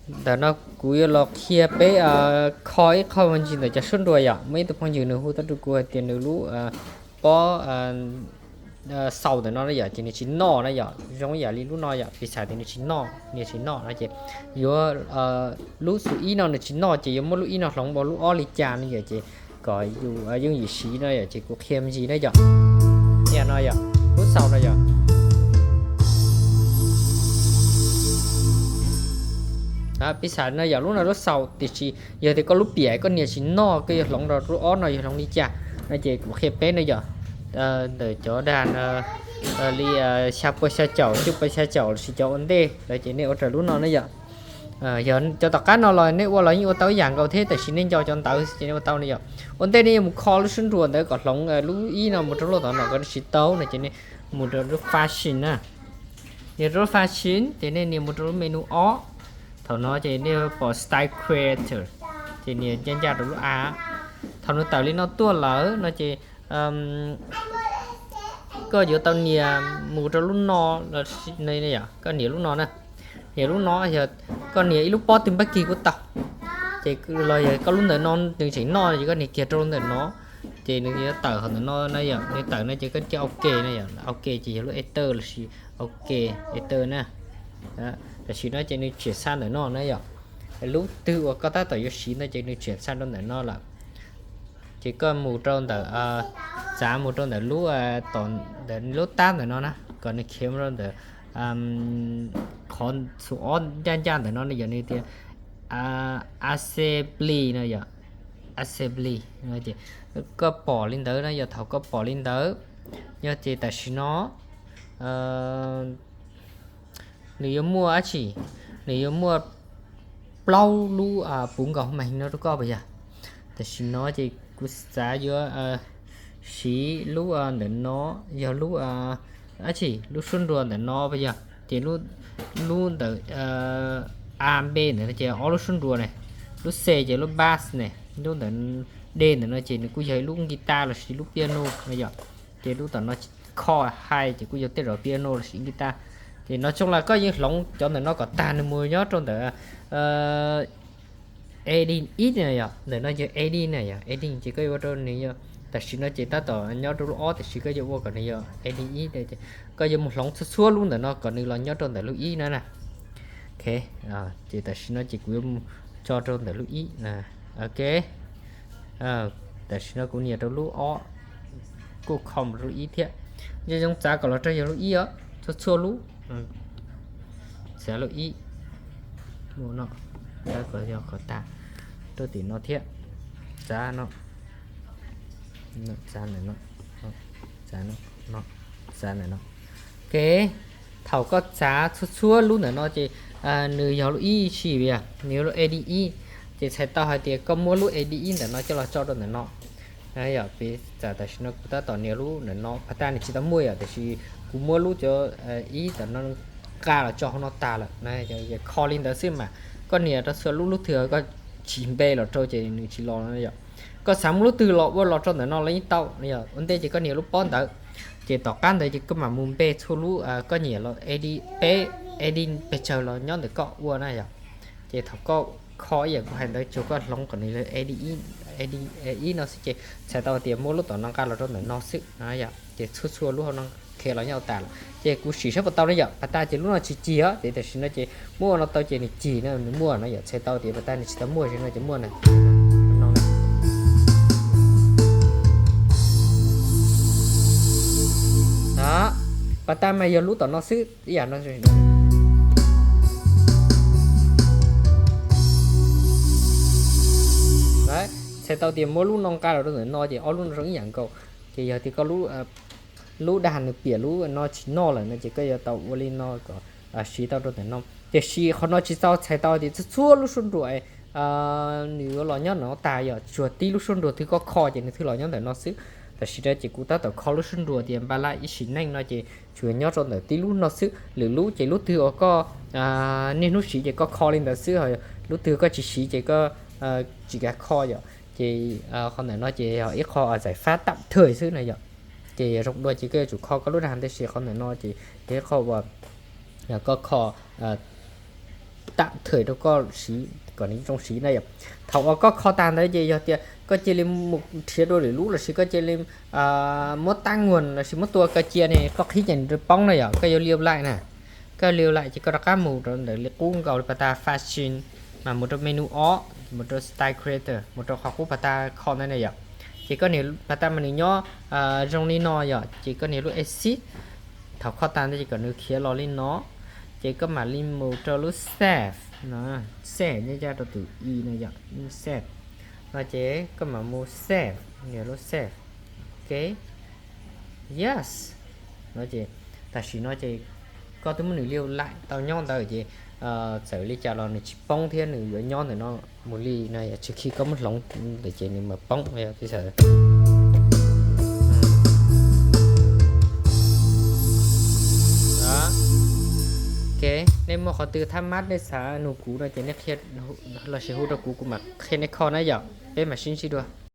Ntawm no kuv yuav los qhia peb kho ib qho me ntsis ntawm cov suab nruas yom. Muaj ib tug phooj ywg nws hu tuaj rau kuv hais tias nws lub pob xaus ntawm no na yom, ces nws tsis noj na yom, zoo yam li lub no yom, piv xam tias nws tsis noj, nws tsis noj no ces yuav lub xu ib no nws tsis noj ces yuav muab lub ib no hloov ua lub ob li cas no yom, ces kom yus yooj yim siv no yom, ces kuv qhia me ntsis na yom. Yam no yom, lub xaus no yom. Piv xam no yom, lub no lub xaus, tiam sis yog tias koj lub piam koj nias tsis noj, koj yuav hloov rau lub ob no yuav hloov li cas no ces kuv qhia peb na yom. Ntawm cov dag li xya pua xya caum, cuaj pua xya caum lossis cov ua ntej lawm ces nej ua raws lub no na yom. Yog cov tom qab no los nej ua los yeej ua tau ib yam nkaus thiab, tab sis nej nco cov ntawd ces nej ua tau na yom. Ua ntej nej yuav mus kho lub suab nruas ntawd kom hloov lub ib no mus rau lub tom no kom tsis tau no ces nej mus rau lub fashion na. Nias rau lub fashion ces nej nias mus rau lub menu ob. Thaum no ces nej pom style creator, ces nias ncaj ncaj rau lub a. Thaum nws tawm li no tuaj lawm no ces koj yuav tau nias mus rau lub no los, koj nias lub no na. Nias lub no yog koj nias ib lub pob twg npab kig kuj tau. Ces los yog koj lub ntawm no nws tseem noj ces koj nias kiag rau lub ntawm no, ces nws yuav tawm hauv ntawm no na yom. Nws tawm no ces koj cia ok na yom, ok ces yog lub enter lossis ok, enter na. Tam sim no ces nws tseem xa ntawm no na yom. Lub twg uas koj tab tom yuav siv no ces nws tseem xa rau ntawm no lawm. Ces koj mus rau ntawm, txav mus rau ntawm lub, ntawm lub tab ntawm no na, kom nws khiav mus rau ntawm qhov xu ob ncaj ncaj ntawm no ne yom, nws tias assembly no yom, assembly no ces koj pom li ntawd na yom. Thaum koj pom li ntawd, yog ces tam sim no nws yuav muaj dab tsi, nws yuav muaj plaub lub puv nkaus mas no rau koj puas yog? Tam sim no ces kuv xav yuav siv lub ntawm no, yog lub dab tsi, lub suab nruas ntawm no puas yog? Ces lub ntawm a b ntawm no ces ob lub suab nruas ne, lub c ces lub bass ne, lub ntawm d ntawm no ces nws kuj yog ib lub guitar lossis lub piano no yom. Ces lub tom no kho hais ces kuj yog tej zos piano lossis guitar. Ces no tsoo las koj yeej hloov cov ntawm no kom tag nws mus nyob rau ntawm ad ib na yom. Ntawm no yog ad na yom, ad ces koj yuav ua rau nws yog, tam sim no ces tab tom nyob rau lub ob, tam sim koj yuav ua kom nws yog ad ib. Koj yuav mus hloov txhua txhua lub ntawm no kom nws los nyob rau ntawm lub ib na na. Ok, ces tam sim no ces kuv yuav mus tso rau ntawm lub ib. Ok, tam sim no kuv nias rau lub ob, kuj kho mus rau lub ib thiab. Zoo zoo txav kom los rau yog lub ib os, txhua txhua lub. Txav lub ib, mus no, txav kom yog kom tag rau tim no thiab. Txav no, txav ntawm no, txav no, txav ntawm no. Ok, thaum koj txav txhua txhua lub ntawm no ces nws yog lub ib si, nws yog lub ad ib. Ces txhais tau hais tias koj muab lub ad ib ntawm no coj los tso rau ntawm no. Yog piv xam tam sim no kuv tab tom nias lub ntawm no, pas tag nws tsis tau muaj yom, tiam sis kuv muab lub cov ib ntawm no nqa los tso hauv no tas lawm. Kho li ntawd xwb mas koj nias rau txhua lub, lub twg koj tsis npe los rau ces nws tsis los no yom. Koj xav muab lub twg los ua los rau ntawm no los yeej tau yom. Ua ntej ces koj nias lub pob ntawd, ces tom qab ntawd ces koj mam mus npe txhua lub, koj nyiam los ad, peb ad pes tsawg los nyob ntawm koj ua na yom. Ces thaum koj kho ib yam kuv hais ntawd, tsuas koj hloov kom nws yog ad ib no xwb ces txhais tau tias muab lub tom no nqa los rau ntawm no xwb na yom. Ces txhua txhua lub hauv no khiav los nyob tas lawm. Ces kuv sim saib puas tau na yom. Pas tag ces lub no tsis cig os, ces tam sim no ces muab ua no tau ces nws cig na, nws muaj no yom. Txhais tau tias pas tag nws tsis tau muaj, tam sim no ces muaj na. Pas tag mas yog lub tom no xwb ib yam no. Txhais tau tias muab lub no nqa los rau ntawm no ces ob lub no zoo ib yam nkaus. Ces yog tias koj lub dag nws piam lub no tsis noj lawm no ces koj yuav tau ua li no kom siv tau rau ntawm no. Tiam sis qhov no tsis tau txhais tau tias txhua txhua lub suab nruas nws yuav los nyob no tas yom, tsuas tib lub suab nruas twg koj kho ces nws thiaj los nyob ntawm no xwb. Tam sim no ces kuv tab tom kho lub suab nruas tias npaj laj ib sim neej no ces tsuas nyob rau ntawm tib lub no xwb. Lwm lub ces lub twg uas koj niaj hnub siv ces koj kho li ntawd xwb, lub twg koj tsis siv ces koj tsis kav kho yom. Ces qhov ntawm no ces yog ib qho zais fab tam thawj xwb na yom. Ces zoo dua ces koj yuav tsum kho koj lub dag, tab sis qhov ntawm no ces yog ib qho uas koj kho tam thawj rau koj siv kom nws zoo siv na yom. Thaum uas koj kho tag ntawd ces yog tias koj cia li mus nrhiav dua lwm lub lossis koj cia li muab tab nguag lossis muab tua kaw cia ne koj qhib ces nws poob na yom, koj yuav liu laim na. Koj liu laim ces koj rov qab mus rau ntawm li qub nkaus li pas tas fashion, mas mus rau menu ob, mus rau style creator, mus rau qhov qub pas tas kho ntawd na yom. Ces koj nias pas tas mas nws nyob zoo li no yom, ces koj nias lub exit. Thaum kho tag ntawd ces kom nws khiav los li no, ces koj mam li mus rau lub save no, save nyob ncaj rau tus i no yom, save no ces koj mam mus save, nias lub save. Ok, yes, no ces tam sim no ces koj twb muab nws liu laim tau nyob ntawd ces txawm li cas los nws tsis poob thiab nws yuav nyob ntawm no mus li no yom, tsis khi koj muab hloov ntawd ces nws mam poob. Ok, nej muaj qhov twg thab mab nej xav nug kuv no ces nej qhia lossis hu rau kuv, kuv mam qhia nej kho na yom. Peb mam sib ntsib dua.